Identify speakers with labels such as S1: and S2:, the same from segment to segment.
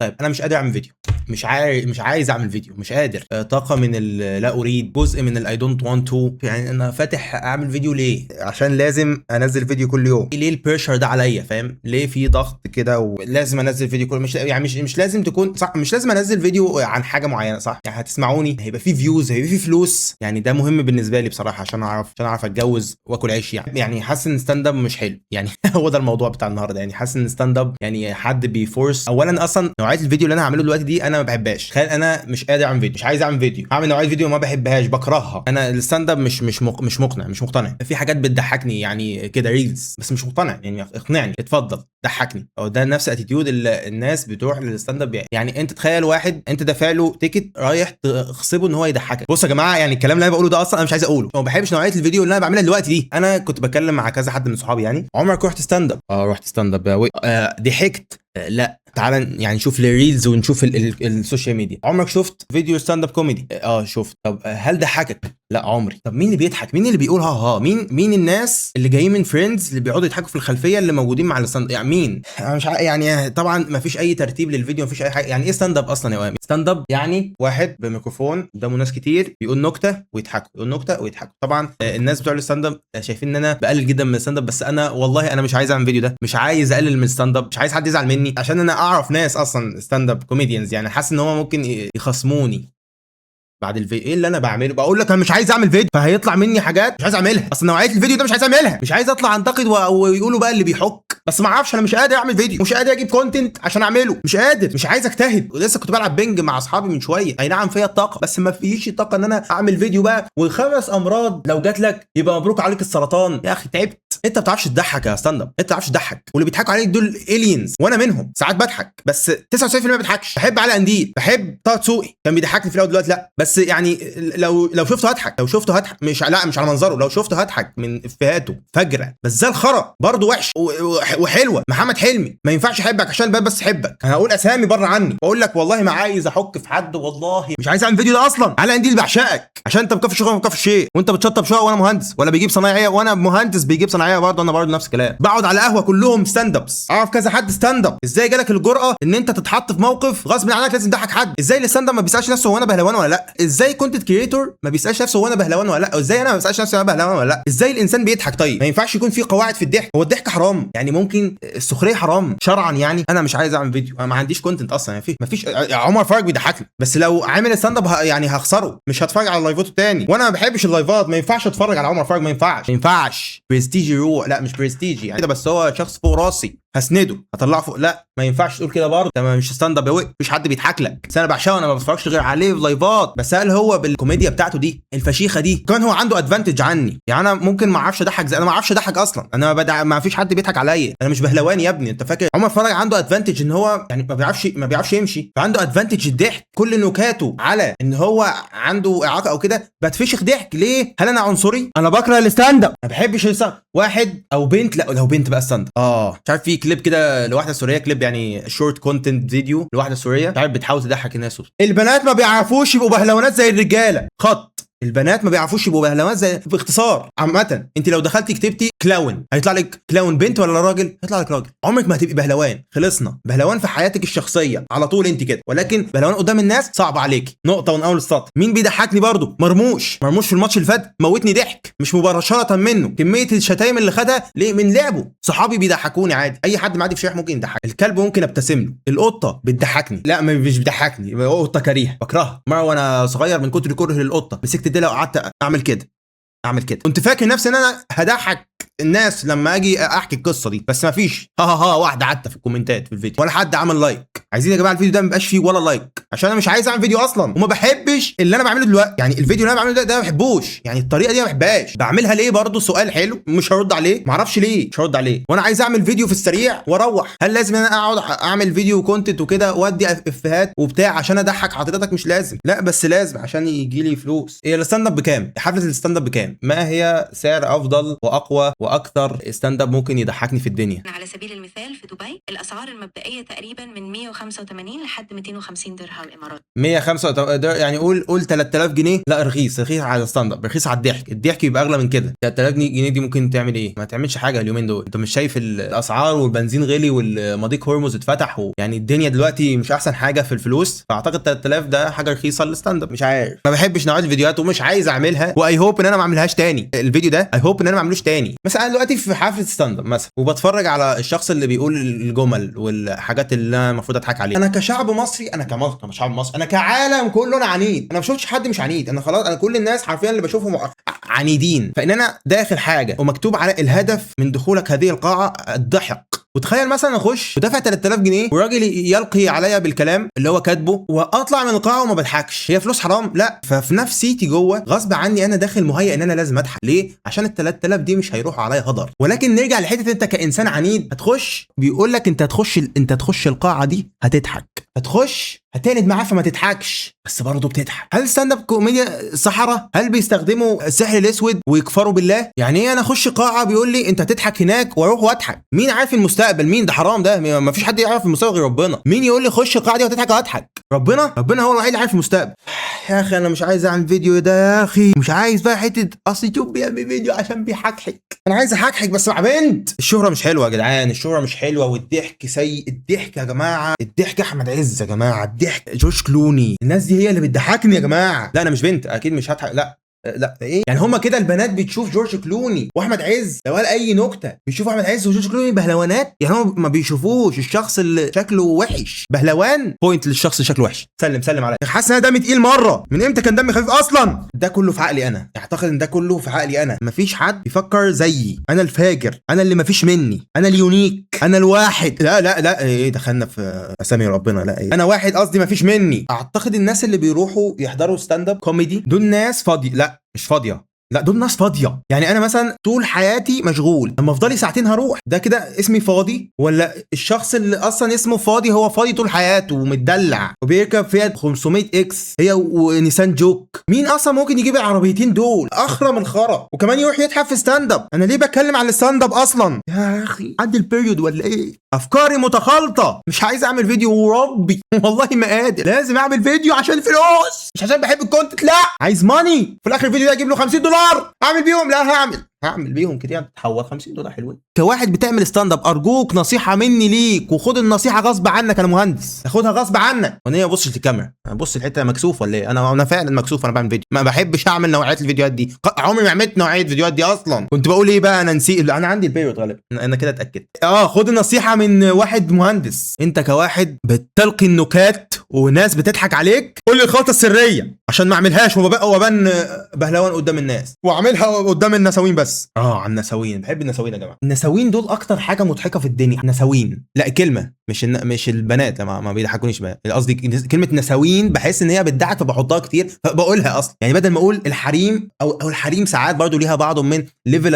S1: طيب انا مش قادر اعمل فيديو، مش عايز، مش عايز اعمل فيديو، مش قادر. طاقة من لا اريد، جزء من ال I don't want to. يعني انا فاتح اعمل فيديو ليه؟ عشان لازم انزل فيديو كل يوم. ليه ال pressure ده عليا؟ فاهم ليه في ضغط كده ولازم انزل فيديو كل، مش يعني مش لازم تكون صح، مش لازم انزل فيديو عن حاجة معينه، صح؟ يعني هتسمعوني، هيبقى في views، هيبقى في فلوس. يعني ده مهم بالنسبة لي بصراحة عشان اعرف اتجوز واكل عيش. يعني حاسس ان stand up مش حلو يعني. هو ده الموضوع بتاع النهارده. يعني حاسس ان stand up يعني حد بي force. اولا اصلا نوعية الفيديو اللي انا هعمله دلوقتي دي انا ما بحبهاش. تخيل انا مش قادر اعمل فيديو، مش عايز اعمل فيديو، هعمل نوعية فيديو ما بحبهاش، بكرهها. انا ال stand up مش مقنع، مش مقتنع. في حاجات بتضحكني يعني كده reels، بس مش مقتنع. يعني اقنعني، اتفضل ضحكني. او ده نفس attitude اللي الناس بتروح لل stand up. يعني انت تخيل واحد انت دافع له ticket رايح تغصبه ان هو يضحكك. بصوا يا جماعه، يعني الكلام اللي انا بقوله ده اصلا انا مش عايز اقوله. ما بحبش نوعية الفيديو اللي انا بعملها دلوقتي دي. انا كنت بتكلم مع كذا حد من صحابي. يعني عمرك رحت stand up؟ اه رحت stand up. ضحكت؟ لا. تعال يعني نشوف ال reels ونشوف ال social media. عمرك شفت فيديو stand up comedy؟ اه شفت. طب هل ضحكك؟ لا عمري. طب مين اللي بيضحك؟ مين اللي بيقول ها ها؟ مين الناس اللي جايين من Friends اللي بيقعدوا يضحكوا في الخلفية اللي موجودين مع ال stand؟ يعني مين؟ انا مش يعني طبعا ما فيش اي ترتيب للفيديو، ما فيش اي حاجه. يعني ايه stand up اصلا يا وامي؟ stand up يعني واحد بميكروفون قدامه ناس كتير بيقول نكتة ويضحكوا، يقول نكتة ويضحكوا. طبعا الناس بتوع ال stand up شايفين ان انا بقلل جدا من ال stand up، بس انا والله انا مش عايز اعمل فيديو ده، مش عايز اقلل من ال stand up، مش عايز حد يزعل مني، عشان انا اعرف ناس اصلا stand up comedians. يعني حاسس ان هم ممكن يخصموني بعد الفيديو. ايه اللي انا بعمله؟ بقول لك انا مش عايز اعمل فيديو، فهيطلع مني حاجات مش عايز اعملها اصلا. نوعية الفيديو ده مش عايز اعملها، مش عايز اطلع انتقد ويقولوا بقى اللي بيحك، بس ما اعرفش، انا مش قادر اعمل فيديو، مش قادر اجيب content عشان اعمله، مش قادر، مش عايز اجتهد. ولسه كنت بلعب ping مع اصحابي من شويه. اي نعم فيا الطاقه، بس ما فيش طاقة ان انا اعمل فيديو بقى. وخمس امراض لو جات لك يبقى مبروك عليك السرطان. يا اخي تعبت. انت ما بتعرفش تضحك يا stand up، انت ما بتعرفش تضحك، واللي بيضحكوا عليك دول aliens، وانا منهم ساعات بضحك بس 99% ما بضحكش. بحب علي قنديل، بحب طه دسوقي، كان بيضحكني في الاول، دلوقتي لا. بس يعني لو شفته هضحك، لو شفته هضحك، مش لا مش على منظره، لو شفته هضحك من افيهاته فجره. بس زي الخرا برضه وحش وحلوه. محمد حلمي ما ينفعش احبك عشان الباب بس احبك. انا هقول اسامي بره عني، واقول لك والله ما عايز احك في حد، والله مش عايز اعمل فيديو ده اصلا. علي قنديل بعشقك عشان انت مكفي شغل ومكفي شيء، وانت بتشطب شقه وانا مهندس، ولا بيجيب صنايعيه وانا مهندس بيجيب صنايعيه برضه، انا برضه نفس الكلام. بقعد على قهوة كلهم stand ups، اعرف كذا حد stand up. ازاي جالك الجرأة ان انت تتحط في موقف غصب عنك لازم تضحك حد؟ ازاي ال stand up ما بيسالش نفسه هو انا بهلوان ولا لا؟ ازاي content creator ما بيسالش نفسه هو انا بهلوان ولا لا؟ ازاي انا ما بسالش نفسي انا بهلوان ولا لا؟ ازاي الانسان بيضحك؟ طيب ما ينفعش يكون في قواعد في الضحك؟ هو الضحك حرام؟ يعني ممكن السخرية حرام شرعا؟ يعني انا مش عايز اعمل فيديو، انا ما عنديش content اصلا. يعني ما فيش. عمر فرج بيضحكني، بس لو عامل stand up يعني هخسره، مش هتفرج على لايفاته تاني، وانا ما بحبش اللايفات. ما ينفعش اتفرج على عمر فرج، ما ينفعش، ما ينفعش. برستيجي يروح، لا مش برستيجي يعني كده، بس هو شخص فوق راسي، هسنده هطلعه فوق. لا ما ينفعش تقول كده برضه، ده مش stand up، مفيش حد بيضحك لك. بس انا بعشقه، انا ما بتفرجش غير عليه في لايفات. بس هل هو بالكوميديا بتاعته دي الفشيخه دي كمان هو عنده advantage عني؟ يعني انا ممكن ما اعرفش اضحك، زي انا ما اعرفش اضحك اصلا، انا ما فيش حد بيضحك عليا، انا مش بهلوان يا ابني. انت فاكر عمر فرج عنده advantage ان هو يعني ما بيعرفش يمشي، فعنده advantage الضحك، كل نكاته على ان هو عنده اعاقه او كده بتفشخ ضحك. ليه؟ هل انا عنصري؟ انا بكره ال stand up، ما بحبش ال stand. واحد او بنت، لا لو بنت بقى stand up. مش عارف، في كليب كده لواحدة سوريه، كليب يعني short content video لواحدة سوريه، مش عارف بتحاول تضحك الناس. البنات ما بيعرفوش يبقوا بهلوانات زي الرجاله، خط. البنات ما بيعرفوش يبقوا بهلوانات زي، باختصار عامه، انت لو دخلتي كتبتي clown هيطلع لك clown بنت ولا راجل؟ هيطلع لك راجل. عمرك ما هتبقي بهلوان، خلصنا. بهلوان في حياتك الشخصية على طول انت كده، ولكن بهلوان قدام الناس صعب عليك. نقطة من اول السطر. مين بيضحكني برضو؟ مرموش. مرموش في الماتش اللي فات موتني ضحك، مش مباشرة منه، كمية الشتايم اللي خدها ليه من لعبه. صحابي بيضحكوني عادي، اي حد معدي في الشارع ممكن يضحك. الكلب ممكن ابتسم له، القطة بتضحكني، لا مش بتضحكني، قطة كريهة بكرهها. مرة وانا صغير من كتر كره للقطه مسكت الديله وقعدت اعمل كده اعمل كده، كنت فاكر نفسي ان انا هضحك الناس لما اجي احكي القصة دي، بس ما فيش ها ها ها واحدة حتى في الكومنتات في الفيديو، ولا حد عمل like. عايزين يا جماعة الفيديو ده ما يبقاش فيه ولا like، عشان انا مش عايز اعمل فيديو اصلا، وما بحبش اللي انا بعمله دلوقتي. يعني الفيديو اللي انا بعمله ده ما بحبوش، يعني الطريقة دي ما بحبهاش. بعملها ليه برضو؟ سؤال حلو مش هرد عليه، ما اعرفش ليه مش هرد عليه. وانا عايز اعمل فيديو في السريع واروح، هل لازم ان انا اقعد اعمل فيديو content وكده وادي افيهات وبتاع عشان اضحك حضرتك؟ مش لازم. لا بس لازم عشان يجي لي فلوس. هي ال stand up بكام؟ حفلة ال stand up بكام؟ ما هي سعر افضل واقوى واكثر stand up ممكن يضحكني في الدنيا؟
S2: على سبيل المثال في دبي الأسعار المبدئية تقريبا من 105 185 لحد 250 درهم إماراتي.
S1: 105 ده يعني قول 3000 جنيه. لا، رخيص، رخيص على ال stand up، رخيص على الضحك. الضحك يبقى اغلى من كده. 3000 جنيه دي ممكن تعمل ايه؟ ما تعملش حاجة اليومين دول. انت مش شايف الاسعار والبنزين غلي والمضيق هرمز اتفتح يعني الدنيا دلوقتي مش احسن حاجة في الفلوس. فاعتقد 3000 ده حاجة رخيصة لل stand up. مش عارف، ما بحبش نوعية الفيديوهات ومش عايز اعملها، و I hope ان انا ما اعملهاش تاني. الفيديو ده I hope ان انا ما اعملوش تاني. مثلا انا دلوقتي في حفلة stand up مثلا وبتفرج على الشخص اللي بيقول الجمل والحاجات اللي انا المفروض اضحك عليها. انا كشعب مصري، انا كمصر، مش شعب مصري، انا كعالم كله، انا عنيد. انا ما شفتش حد مش عنيد. انا خلاص، انا كل الناس حرفيا اللي بشوفهم عنيدين. فان انا داخل حاجة ومكتوب على الهدف من دخولك هذه القاعة الضحك، وتخيل مثلا اخش ودافع 3000 جنيه والراجل يلقي عليا بالكلام اللي هو كاتبه واطلع من القاعة وما بضحكش، هي فلوس حرام؟ لا. ففي نفسيتي جوه غصب عني انا داخل مهيئ ان انا لازم اضحك. ليه؟ عشان ال 3000 دي مش هيروحوا عليا هدر. ولكن نرجع لحته انت كانسان عنيد هتخش، بيقول لك انت هتخش القاعة دي هتضحك، هتخش هتعند معاه فما تضحكش، بس برضه بتضحك. هل stand up comedy سحره؟ هل بيستخدموا السحر الاسود ويكفروا بالله؟ يعني ايه انا اخش قاعة بيقول لي انت هتضحك هناك واروح واضحك؟ مين عارف المستقبل؟ مين؟ ده حرام، ده ما فيش حد يعرف المستقبل غير ربنا. مين يقول لي خش القاعة دي وهتضحك واضحك؟ ربنا، ربنا هو الوحيد اللي عارف المستقبل. يا اخي انا مش عايز اعمل فيديو ده يا اخي، مش عايز بقى حتة اصل يوتيوب بيعمل فيديو عشان بيحكحك. انا عايز احكحك بس مع بنت. الشهرة مش حلوة يا جدعان، الشهرة مش حلوه، والضحك سيء. الضحك يا جماعه، الضحك احمد عز يا جماعه، الضحك جورج كلوني، الناس دي هي اللي بتضحكني يا جماعه. لا، انا مش بنت، اكيد مش هضحك. لا لا، ايه يعني؟ هما كده البنات بتشوف جورج كلوني واحمد عز، لو قال اي نكتة بيشوفوا احمد عز وجورج كلوني بهلوانات. يعني هم ما بيشوفوش الشخص اللي شكله وحش بهلوان. point للشخص اللي شكله وحش. سلم سلم عليا. حاسس ان انا دمي تقيل مره، من امتى كان دمي خفيف اصلا؟ ده كله في عقلي انا، اعتقد ان ده كله في عقلي انا. مفيش حد بيفكر زيي. انا الفاجر، انا اللي مفيش مني، انا ال unique، انا الواحد. لا لا لا، ايه دخلنا في اسامي ربنا؟ لا، إيه؟ انا واحد قصدي مفيش مني. اعتقد الناس اللي بيروحوا يحضروا stand up comedy دول ناس فاضيه. لا، مش فاضيه، لا، دول ناس فاضيه. يعني انا مثلا طول حياتي مشغول، لما افضلي ساعتين هروح. ده كده اسمي فاضي؟ ولا الشخص اللي اصلا اسمه فاضي هو فاضي طول حياته ومتدلع وبيركب فيات 500 X هي ونيسان جوك؟ مين اصلا ممكن يجيب العربيتين دول؟ اخرم الخرا، وكمان يروح يضحك في stand up. انا ليه بتكلم على ال stand up اصلا يا اخي؟ عندي ال period ولا ايه؟ افكاري متخلطه. مش عايز اعمل فيديو وربي، والله ما قادر. لازم اعمل فيديو عشان فلوس، مش عشان بحب ال content، لا، عايز money. في الاخر الفيديو ده اجيب له 50 دولار اعمل بيهم؟ لا، هعمل بيهم كتير، تحول 50 دولار حلوين. كواحد بتعمل stand up، ارجوك نصيحة مني ليك، وخد النصيحة غصب عنك، انا مهندس، خدها غصب عنك. وانا ما ببصش للكاميرا، انا ببص الحته، مكسوف ولا ايه؟ انا فعلا مكسوف وانا بعمل فيديو. ما بحبش اعمل نوعية الفيديوهات دي، عمري ما عملت نوعية الفيديوهات دي اصلا. كنت بقول ايه بقى؟ انا نسيت. انا عندي ال period غالبا، انا كده اتاكدت. خد النصيحة من واحد مهندس. انت كواحد بتلقي النكات وناس بتضحك عليك، قول لي الخلطة السرية عشان ما اعملهاش وابان بهلوان قدام الناس، واعملها قدام النساوين بس. على النساوين، بحب النساوين يا جماعه. النساوين دول اكتر حاجة مضحكة في الدنيا. نساوين، لا، كلمة مش البنات، لا، ما بيضحكونيش بقى. قصدي كلمة نساوين، بحس ان هي بتضحك فبحطها كتير، فبقولها اصلا. يعني بدل ما اقول الحريم او الحريم، ساعات برضو ليها بعض من level،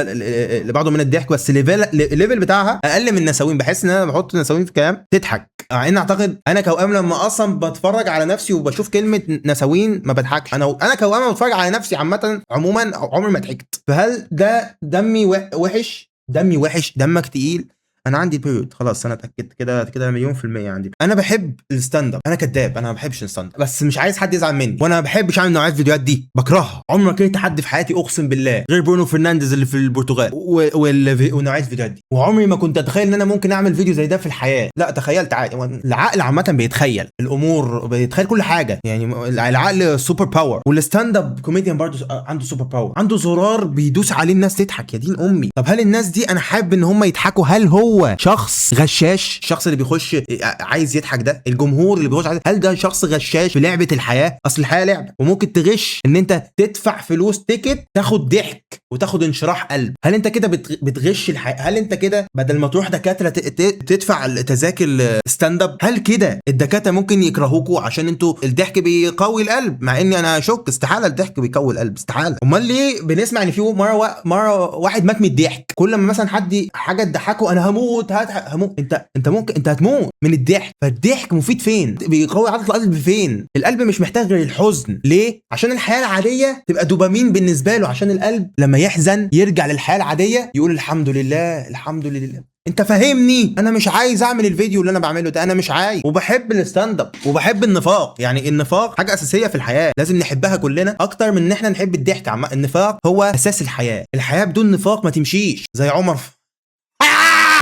S1: بعض من الضحك، بس ال level بتاعها اقل من النساوين. بحس ان انا بحط نساوين في كلام تضحك، مع ان اعتقد انا كوأم لما اصلا بتفرج على نفسي وبشوف كلمة نساوين ما بضحكش. انا كوأم بتفرج على نفسي عامة عموما عمري ما ضحكت. فهل ده دمي وحش؟ دمي وحش؟ دمك تقيل. انا عندي period خلاص، انا اتاكدت كده كده مليون في المية عندي. انا بحب ال stand up. انا كداب، انا ما بحبش ال stand up، بس مش عايز حد يزعل مني، وانا ما بحبش اعمل نوعية الفيديوهات دي، بكرهها. عمري ما كرهت حد في حياتي اقسم بالله غير برونو فرنانديز اللي في البرتغال ونوعية الفيديوهات دي. وعمري ما كنت اتخيل ان انا ممكن اعمل فيديو زي ده في الحياه. لا، تخيلت عادي. العقل عامة بيتخيل الامور، بيتخيل كل حاجه. يعني العقل super power، وال stand up comedian برضه عنده super power، عنده زرار بيدوس عليه الناس تضحك. يا دين امي. طب هل الناس دي انا حابب ان هم يضحكوا؟ هل هو شخص غشاش؟ الشخص اللي بيخش عايز يضحك ده، الجمهور اللي بيخش عايز، هل ده شخص غشاش في لعبه الحياه؟ اصل الحياة لعبه، وممكن تغش ان انت تدفع فلوس ticket تاخد ضحك وتاخد انشراح قلب. هل انت كده بتغش الحياه؟ هل انت كده بدل ما تروح دكاترة تدفع تذاكر stand up؟ هل كده الدكاترة ممكن يكرهوكوا عشان انتوا الضحك بيقوي القلب؟ مع اني انا اشك، استحالة الضحك بيقوي القلب، استحاله. امال ليه بنسمع ان في مرة واحد مات من الضحك؟ كل ما مثلا حد حاجة تضحكه انا هموت، هموت. انت ممكن انت هتموت من الضحك. فالضحك مفيد فين؟ بيقوي عضلة القلب فين؟ القلب مش محتاج غير الحزن. ليه؟ عشان الحياة العادية تبقى دوبامين بالنسبة له، عشان القلب لما لما يحزن يرجع للحياة العادية يقول الحمد لله الحمد لله. انت فاهمني؟ انا مش عايز اعمل الفيديو اللي انا بعمله ده، انا مش عايز. وبحب ال stand up وبحب النفاق، يعني النفاق حاجة اساسية في الحياه، لازم نحبها كلنا اكتر من ان احنا نحب الضحك. النفاق هو اساس الحياه، الحياة بدون نفاق ما تمشيش. زي عمر،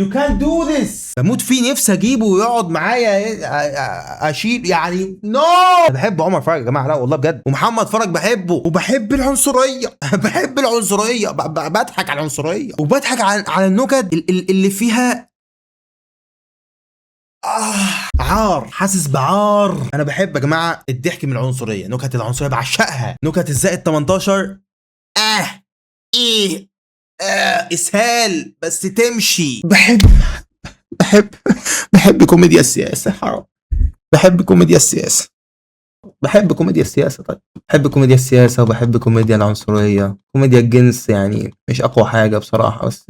S1: You can't do this. بموت فيه، نفسي اجيبه ويقعد معايا اشيل يعني no. بحب عمر فرج يا جماعه، لا والله بجد، ومحمد فرج بحبه، وبحب العنصريه، بحب العنصريه، بضحك على العنصرية وبضحك على النكت اللي فيها عار، حاسس بعار. انا بحب يا جماعة الضحك من العنصريه، نكت العنصرية بعشقها، نكت الزائد 18 ايه اسهال بس تمشي. بحب بحب بحب كوميديا السياسه، حرام، بحب كوميديا السياسه، بحب كوميديا السياسه. طيب بحب كوميديا السياسة وبحب كوميديا العنصريه. كوميديا الجنس يعني مش اقوى حاجة بصراحه، بس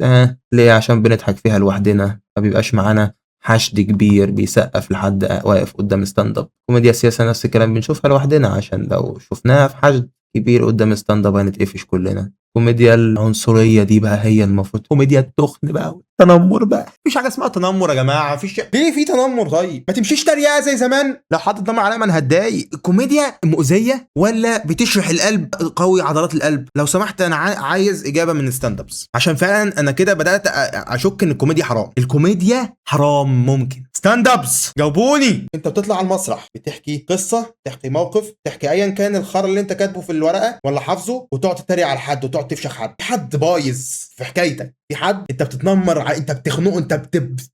S1: ليه؟ عشان بنضحك فيها لوحدنا، ما بيبقاش معانا حشد كبير بيسقف لحد واقف قدام stand up. كوميديا السياسة نفس الكلام، بنشوفها لوحدنا عشان لو شفناها في حشد كبير قدام stand up هنتقفش كلنا. كوميديا العنصرية دي بقى هي المفروض كوميديا التخن بقى والتنمر بقى. مفيش حاجة اسمها تنمر يا جماعه، مفيش. ليه في تنمر؟ طيب ما تمشيش تريقه زي زمان، لو حد اتنمر عليا ما انا هتضايق. الكوميديا مؤذية ولا بتشرح القلب، قوي عضلات القلب؟ لو سمحت انا عايز اجابه من stand ups، عشان فعلا انا كده بدات اشك ان الكوميديا حرام. الكوميديا حرام ممكن. stand ups جاوبوني. انت بتطلع على المسرح بتحكي قصه، تحكي موقف، تحكي ايا كان الخرا اللي انت كاتبه في الورقة ولا حافظه، وتقعد تتريق على حد وتقعد تفشخ حد. في حد بايظ في حكايتك، في حد انت بتتنمر انت بتخنقه، انت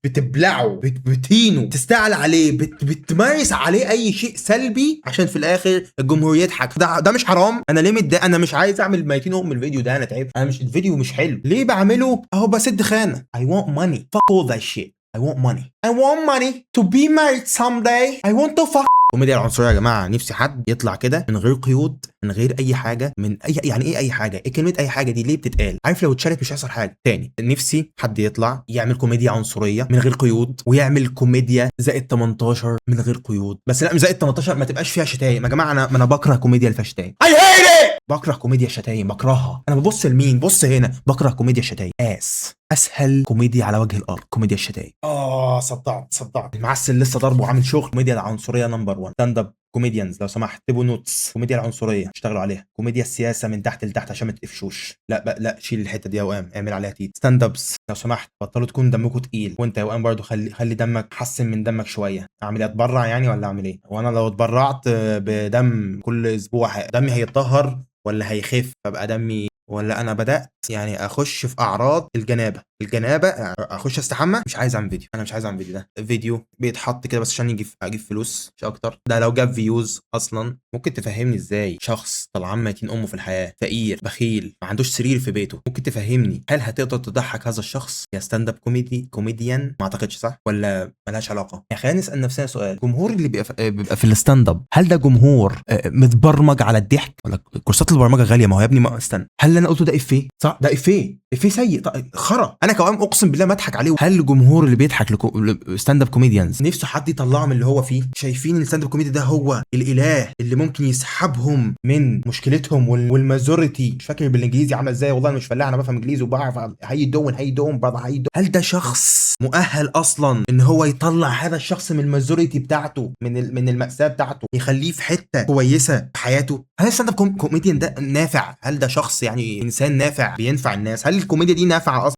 S1: بتبلعه، بتهينه، تستعلى عليه، بتمارس عليه اي شيء سلبي عشان في الاخر الجمهور يضحك. ده مش حرام؟ انا ليه متضايق؟ انا مش عايز اعمل ميتين ام الفيديو ده، انا تعبت، انا مش الفيديو مش حلو، ليه بعمله؟ اهو بسد خانه. I want money، fuck all that shit، I want money، I want money to be married someday، I want to fuck. كوميديا العنصرية يا جماعه، نفسي حد يطلع كده من غير قيود، من غير اي حاجه، من اي يعني ايه اي حاجه؟ ايه كلمة اي حاجة دي ليه بتتقال؟ عارف لو اتشالت مش هيحصل حاجة تاني. نفسي حد يطلع يعمل كوميديا عنصرية من غير قيود، ويعمل كوميديا زائد 18 من غير قيود. بس لا، زائد 18 ما تبقاش فيها شتايم يا جماعه. انا ما انا بكره كوميديا اللي فيها شتايم، I hate it، بكره كوميديا الشتايم، بكرهها. انا ببص لمين؟ بص هنا، بكره كوميديا الشتايم. اسهل كوميديا على وجه الارض كوميديا الشتايم. صدعت صدعت. المعسل لسه ضربه وعامل شغل. كوميديا العنصرية number 1. stand up comedians لو سمحت اكتبوا notes، كوميديا العنصرية اشتغلوا عليها. كوميديا السياسة من تحت لتحت عشان ما تقفشوش. لا بقى لا، شيل الحتة دي يا وئام، اعمل عليها تيت. stand ups لو سمحت بطلوا تكون دمكم تقيل. وانت يا وئام برضو خلي دمك، حسن من دمك شويه. اعمل ايه؟ اتبرع يعني ولا اعمل ايه؟ وانا لو اتبرعت بدم كل اسبوع دمي هيتطهر ولا هيخف؟ فبقى دمي ولا انا بدات يعني اخش في اعراض الجنابه، الجنابة اخش استحمى. مش عايز اعمل فيديو، انا مش عايز اعمل فيديو. ده فيديو بيتحط كده بس عشان يجي اجيب فلوس مش اكتر، ده لو جاب views اصلا. ممكن تفهمني ازاي شخص طلعان ميتين امه في الحياه، فقير بخيل، ما عندوش سرير في بيته، ممكن تفهمني هل هتقدر تضحك هذا الشخص يا stand up comedy comedian؟ ما اعتقدش، صح ولا ملهاش علاقه؟ يعني خلينا نسال نفسنا سؤال، الجمهور اللي بيبقى في ال stand up هل ده جمهور متبرمج على الضحك ولا كورسات البرمجة غاليه؟ ما هو يا ابني ما استنى، هل اللي انا قلته ده افيه صح؟ ده افيه، افيه سيء. طيب خرا، انا كمان اقسم بالله ما اضحك عليه. هل الجمهور اللي بيضحك stand up comedians نفسه حد يطلعه من اللي هو فيه؟ شايفين ال stand up comedy ده هو الاله اللي ممكن يسحبهم من مشكلتهم وال misery؟ مش فاكر بالانجليزي عامله ازاي، والله انا مش فلاح، انا بفهم انجليزي وبعرف how you doing، how you doing brother، how you. هل ده شخص مؤهل اصلا ان هو يطلع هذا الشخص من ال misery بتاعته، من المأساة بتاعته، يخليه في حتة كويسة في حياته؟ هل ال stand up comedian ده نافع؟ هل ده شخص يعني انسان نافع بينفع الناس؟ هل الكوميديا دي نافعة اصلا؟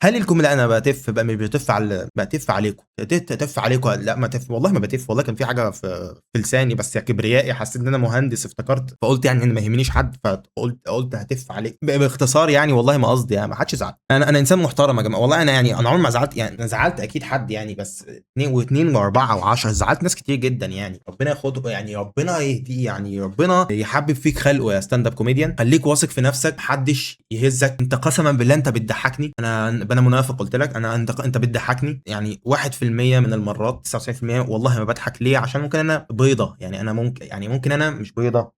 S1: هل الكوميديا، انا بتف بقى، مش بتف على، بتف عليكم، تف عليكم، لا ما تف، والله ما بتف، والله كان في حاجة في لساني بس يا كبريائي حسيت ان انا مهندس افتكرت، فقلت يعني ان ما يهمنيش حد، فقلت هتف عليك باختصار يعني. والله ما قصدي يعني، ما حدش يزعل، انا انسان محترم يا جماعه، والله انا يعني انا عمري ما زعلت، يعني انا زعلت اكيد حد يعني، بس اثنين واثنين واربعة وعشرة، زعلت ناس كتير جدا يعني. ربنا ياخده يعني، ربنا يهديه يعني، ربنا يحبب فيك خلقه يا stand up comedian. خليك واثق في نفسك، محدش يهزك. انت قسما بالله انت بتضحكني، انا منافق قلت لك، انا انت بتضحكني يعني 1% من المرات، 99% والله ما بضحك. ليه؟ عشان ممكن انا بيضه يعني، انا ممكن يعني ممكن انا مش بيضه،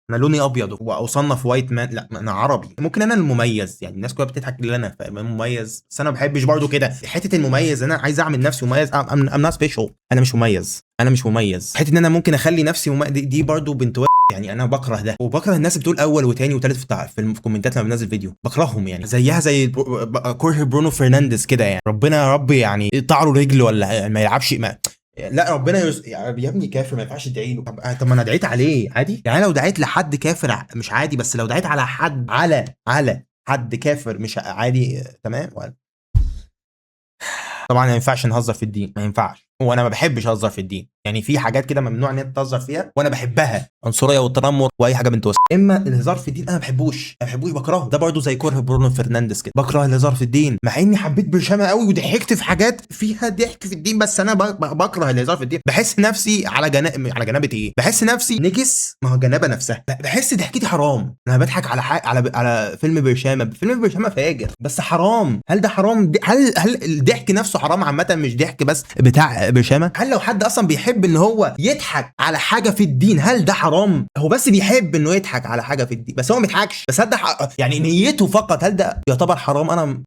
S1: انا لوني ابيض واصنف white man، لا انا عربي، ممكن انا المميز يعني، الناس كلها بتضحك اللي انا مميز، بس انا ما بحبش برضو كده حتة المميز، انا عايز اعمل نفسي مميز، I'm not special، انا مش مميز، انا مش مميز. حتة ان انا ممكن اخلي نفسي دي برضو بنت يعني انا بكره ده، وبكره الناس اللي بتقول اول وتاني وتالت في الكومنتات لما بنزل فيديو، بكرههم يعني، زيها زي كره برونو فرنانديز كده. يعني ربنا يا رب يعني يقطع له رجله ولا ما يلعبش، ما لا ربنا يا ابني كافر، ما ينفعش تدعي له. طب ما انا دعيت عليه عادي يعني. لو دعيت لحد كافر مش عادي، بس لو دعيت على حد على حد كافر مش عادي، تمام. طبعا ما ينفعش نهزر في الدين، ما ينفعش، وانا ما بحبش اهزر في الدين. يعني في حاجات كده ممنوع ان انت تهزر فيها وانا بحبها، عنصرية والتنمر واي حاجة بنت وسخ. اما الهزار في الدين انا ما بحبوش، ما بحبوش، بكرهه. ده برضه زي كره برونو فرنانديز كده، بكره الهزار في الدين، مع اني حبيت برشامه قوي وضحكت في حاجات فيها ضحك في الدين، بس انا بكره الهزار في الدين. بحس نفسي على جناب، على جنابه ايه، بحس نفسي نجس، ما هو جنابه نفسها. بحس ضحكتي حرام. انا بضحك على على فيلم برشامه، فيلم برشامه فاجر بس حرام. هل ده حرام؟ هل الضحك نفسه حرام عامه، مش ضحك بس بتاع برشامه؟ هل لو حد اصلا بيحب ان هو يضحك على حاجة في الدين هل ده حرام؟ هو بس بيحب انه يضحك على حاجة في الدين بس هو ما بيضحكش، بس هل ده يعني نيته فقط، هل ده يعتبر حرام؟ انا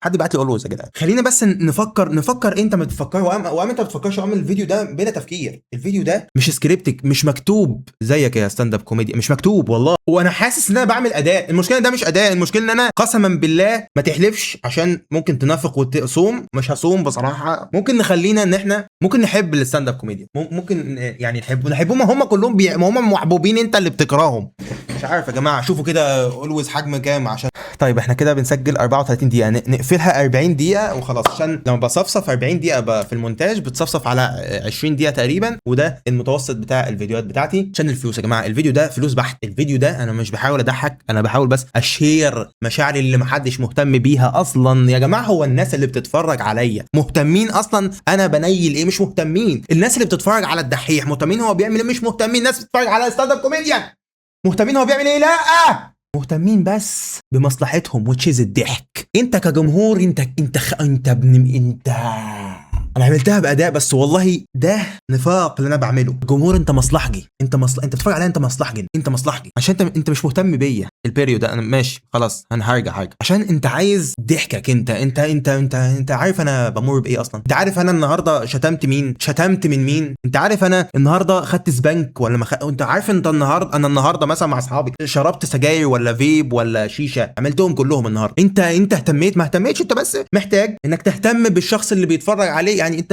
S1: حد بعت لي always يا جدعان. خلينا بس نفكر انت ما تفكر، وقام انت ما بتفكرش، وقام الفيديو ده بلا تفكير. الفيديو ده مش scripted، مش مكتوب زيك يا stand up comedy، مش مكتوب والله. وانا حاسس ان انا بعمل اداء، المشكلة ده مش اداء، المشكلة ان انا قسما بالله ما تحلفش عشان ممكن تنافق وتصوم، مش هصوم بصراحة. ممكن نخلينا ان احنا ممكن نحب ال stand up comedy، ممكن يعني نحبهم، هم كلهم ما هم محبوبين، انت اللي بتكرههم. مش عارف يا جماعة، شوفوا كده always حجم كام عشان طيب احنا كده بنسجل 34 دقيقة، نقفلها 40 دقيقة وخلاص، عشان لما بصفصف 40 دقيقة في المونتاج بتصفصف على 20 دقيقة تقريبا، وده المتوسط بتاع الفيديوهات بتاعتي عشان الفلوس يا جماعة. الفيديو ده فلوس بحت، الفيديو ده انا مش بحاول اضحك، انا بحاول بس اشير مشاعري اللي محدش مهتم بيها اصلا يا جماعة. هو الناس اللي بتتفرج عليا مهتمين اصلا انا بنيل ايه؟ مش مهتمين. الناس اللي بتتفرج على الدحيح مهتمين هو بيعمل ايه؟ مش مهتمين. الناس بتتفرج على stand up comedian مهتمين هو بيعمل ايه؟ لا، مهتمين بس بمصلحتهم which is الضحك. انت كجمهور انت ابن انت، انا عملتها باداء بس والله ده نفاق اللي انا بعمله. الجمهور انت مصلحجي، انت بتتفرج عليا، انت مصلحجي، انت مصلحجي عشان انت مش مهتم بيا. ال period ده انا ماشي خلاص، انا هرجع عشان انت عايز ضحكك. انت عارف انا بمر بايه اصلا؟ انت عارف انا النهارده شتمت مين؟ شتمت من مين؟ انت عارف انا النهارده خدت spank ولا ما انت عارف انت النهارده انا النهارده مثلا مع اصحابي شربت سجاير ولا فيب ولا شيشه؟ عملتهم كلهم النهارده. انت اهتميت؟ ما اهتميتش. انت بس محتاج انك تهتم بالشخص اللي بيتفرج عليه. يعني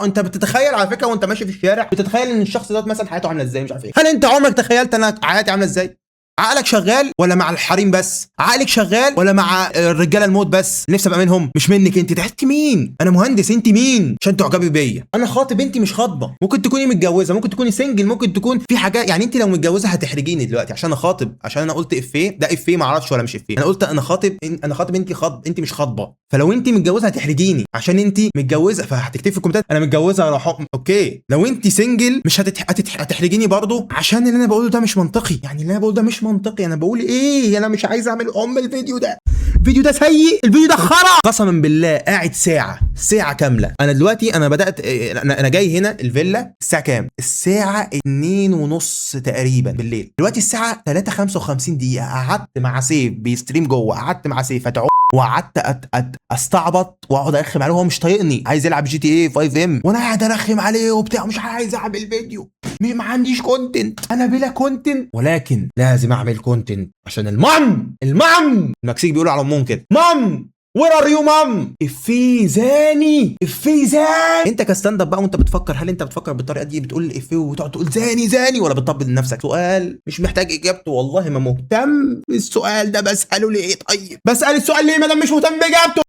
S1: انت بتتخيل على فكرة وانت ماشي في الشارع، بتتخيل ان الشخص ده مثلا حياته عامله ازاي، مش عارف ايه. هل انت عمرك تخيلت انا حياتي عامله ازاي؟ عقلك شغال ولا مع الحريم بس؟ عقلك شغال ولا مع الرجالة الموت بس؟ نفسي ابقى منهم مش منك. انت تحت مين؟ انا مهندس، انت مين عشان تعجبي بيا؟ انا خاطب، انت مش خاطبه. ممكن تكوني متجوزة، ممكن تكوني single، ممكن تكون في حاجات. يعني انت لو متجوزة هتحرجيني دلوقتي عشان انا خاطب، عشان انا قلت افيه ده افيه ما اعرفش ولا مش افيه. انا قلت انا خاطب، انا خاطب، انت خاطب، انت مش خاطبه. فلو انت متجوزة هتحرجيني عشان انت متجوزة، فهتكتبي في الكومنتات انا متجوزة يا روح. okay، لو انت single مش هتحرجيني برضو عشان اللي انا بقوله ده مش منطقي. يعني اللي انا بقوله ده مش منطقي. انا بقول ايه؟ انا مش عايز اعمل ام الفيديو ده، الفيديو ده سيء، الفيديو ده خرا قسما بالله. قاعد ساعه، ساعة كاملة. انا دلوقتي انا بدات انا جاي هنا الفيلا الساعة كام؟ الساعة 2:30 تقريبا بالليل. دلوقتي الساعة 3:55 دقيقه. قعدت مع سيف بي stream جوه، قعدت مع سيف اتعو وقعدت أت أت استعبط واقعد ارخم عليه، وهو مش طايقني، عايز يلعب GTA 5 M، وانا قاعد ارخم عليه وبتاع، مش عايز اعمل فيديو، ما عنديش content، انا بلا content، ولكن لازم اعمل content عشان ال mom. ال mom المكسيك بيقولوا على امهم كده، mom where are you mom. افيه زاني، افيه زاني. انت ك stand up بقى وانت بتفكر، هل انت بتفكر بالطريقة دي؟ بتقول الافيه وتقعد تقول زاني زاني، ولا بتطبل لنفسك؟ سؤال مش محتاج اجابته، والله ما مهتم بالسؤال ده. بساله ليه؟ طيب بسال السؤال ليه ما دام مش مهتم باجابته؟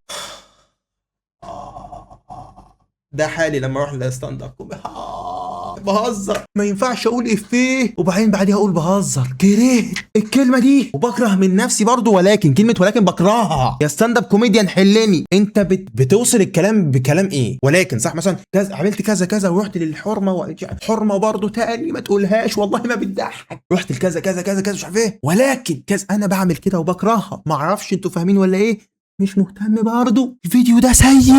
S1: ده حالي لما اروح لل stand up. بهزر، ما ينفعش اقول افيه وبعدين بعديها اقول بهزر. كرهت الكلمة دي وبكره من نفسي برضو، ولكن كلمة ولكن بكرهها. يا stand up comedian حلني، انت بتوصل الكلام بكلام ايه؟ ولكن صح مثلا كذا، عملت كذا كذا ورحت للحرمه حرمه برضو تاني ما تقولهاش والله ما بتضحك. رحت لكذا كذا كذا كذا مش عارف ايه، ولكن كذا. انا بعمل كده وبكرهها، ما اعرفش انتوا فاهمين ولا ايه. مش مهتم برضه. الفيديو ده سيء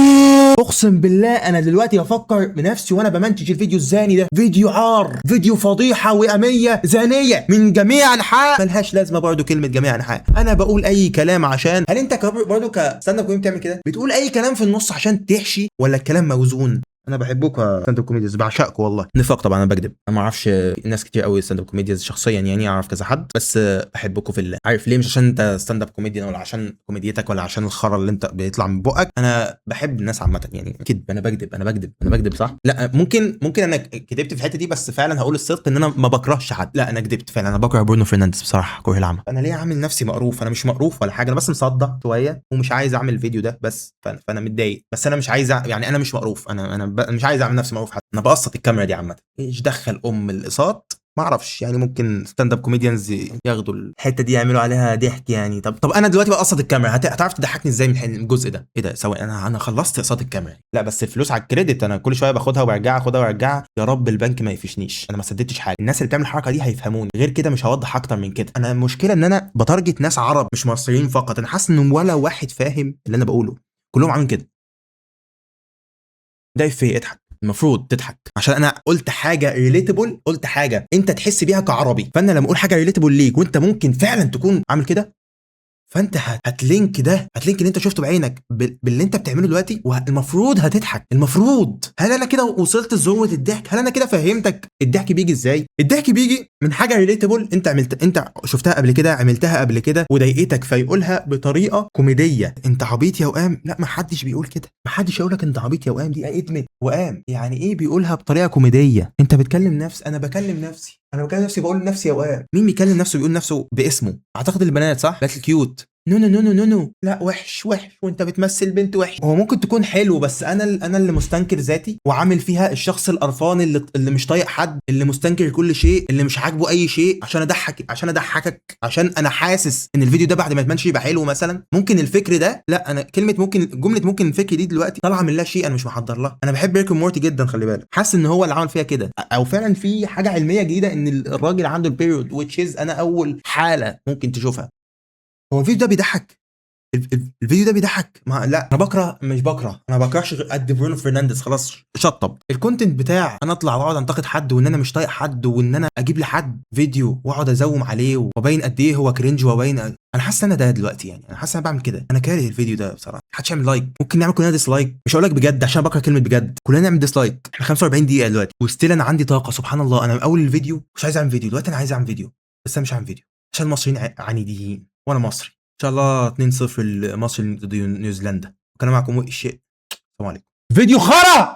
S1: اقسم بالله. انا دلوقتي بفكر بنفسي وانا بمنتج الفيديو الزاني ده، فيديو عار، فيديو فضيحة وئاميه زانية من جميع انحاء، ملهاش لازمه برضه كلمة جميع انحاء. انا بقول اي كلام عشان، هل انت برضه ك stand up بتعمل كده؟ بتقول اي كلام في النص عشان تحشي ولا الكلام موزون؟ انا بحبكم يا stand up comedians، بعشقكم والله. نفاق طبعا، انا بكذب، انا ما اعرفش ناس كتير قوي stand up comedians شخصيا، يعني اعرف كذا حد بس. بحبكم في الله. عارف ليه؟ مش عشان انت stand up comedian ولا عشان كوميديتك ولا عشان الخرا اللي انت بيطلع من بقك. انا بحب الناس عامه. يعني كذب، انا بكذب، انا بكذب، انا بكذب، صح؟ لا، ممكن انا كذبت في الحتة دي، بس فعلا هقول الصدق ان انا ما بكرهش حد. لا، انا كذبت فعلا، انا بكره برونو فرنانديز بصراحة كره العمى. انا ليه عامل نفسي مقروف؟ انا مش مقروف ولا حاجه، انا بس مصدع شوية ومش عايز اعمل الفيديو ده بس، فأنا متضايق، بس انا مش عايز يعني انا مش مقروف، انا مش عايز اعمل نفسي مقروف حتى. انا بقسط الكاميرا دي عامه. ايش دخل ام الاقساط؟ ما اعرفش، يعني ممكن stand up comedians ياخدوا الحتة دي يعملوا عليها ضحك يعني. طب انا دلوقتي بقسط الكاميرا، هتعرف تضحكني ازاي من الجزء ده؟ ايه ده؟ سواء انا خلصت اقساط الكاميرا. لا، بس الفلوس على ال credit، انا كل شوية باخدها وبرجعها، اخدها وارجعها. يا رب البنك ما يقفشنيش، انا ما سددتش حاجه. الناس اللي بتعمل الحركة دي هيفهموني، غير كده مش هوضح اكتر من كده. انا المشكلة ان انا ب target ناس عرب مش مصريين فقط. انا حاسس ان ولا واحد فاهم اللي انا بقوله، كلهم عاملين كده. ده في اضحك، المفروض تضحك عشان انا قلت حاجة relatable، قلت حاجة انت تحس بيها كعربي. فانا لما اقول حاجة relatable ليك وانت ممكن فعلا تكون عامل كده، فانت هت link ده، هت link اللي انت شفته بعينك باللي انت بتعمله دلوقتي، والمفروض هتضحك المفروض. هل انا كده وصلت لذروه الضحك؟ هل انا كده فهمتك الضحك بيجي ازاي؟ الضحك بيجي من حاجة relatable، انت عملت، انت شفتها قبل كده، عملتها قبل كده وضايقتك، فيقولها بطريقة كوميديه. انت عبيط يا وئام؟ لا، ما حدش بيقول كده، ما حدش يقول لك انت عبيط يا وئام، دي ادمت وئام. يعني ايه بيقولها بطريقة كوميديه؟ انت بتكلم نفس، انا بكلم نفسي، انا بكلم نفسي، بقول لنفسي يا وئام. مين بيكلم نفسه بيقول نفسه باسمه؟ اعتقد البنات، صح؟ بنات ال cute. no no no no no no، لا، وحش وحش، وانت بتمثل بنت وحش. هو ممكن تكون حلو، بس انا اللي مستنكر ذاتي وعامل فيها الشخص القرفان اللي مش طايق حد، اللي مستنكر كل شيء، اللي مش عاجبه اي شيء، عشان اضحك، عشان اضحكك، عشان انا حاسس ان الفيديو ده بعد ما يتمنش يبقى حلو مثلا. ممكن الفكر ده، لا، انا كلمة ممكن، جملة ممكن الفكر دي دلوقتي طالعه من لا شيء، انا مش محضر لها. انا بحب Rick Morty جدا، خلي بالك، حاسس ان هو اللي عمل فيها كده، او فعلا في حاجة علمية جديدة ان الراجل عنده ال period، which is انا اول حاله ممكن تشوفها. هو الفيديو ده بيضحك؟ الفيديو ده بيضحك؟ ما لا، انا بكره، مش بكره، انا ما بكرهش غير قد برونو فرنانديز. خلاص، شطب ال content بتاع انا اطلع واقعد انتقد حد وان انا مش طايق حد وان انا اجيب لحد فيديو واقعد ازوم عليه وابين قد ايه هو cringe وابين. انا حاسس ان انا ده دلوقتي، يعني انا حاسس ان انا بعمل كده. انا كاره الفيديو ده بصراحه. محدش يعمل like، ممكن نعمل كلنا dislike. مش هقول لك بجد عشان بكره كلمة بجد. كلنا نعمل dislike. احنا 45 دقيقة دلوقتي و still انا عندي طاقه، سبحان الله. انا من اول الفيديو مش عايز اعمل فيديو، دلوقتي انا عايز اعمل فيديو، بس انا مش هعمل فيديو عشان المصريين عنيديين وانا مصري. ان شاء الله 2-0 لمصر ضد نيوزيلندا. وكان معكم الشيء، السلام عليكم. فيديو خرا.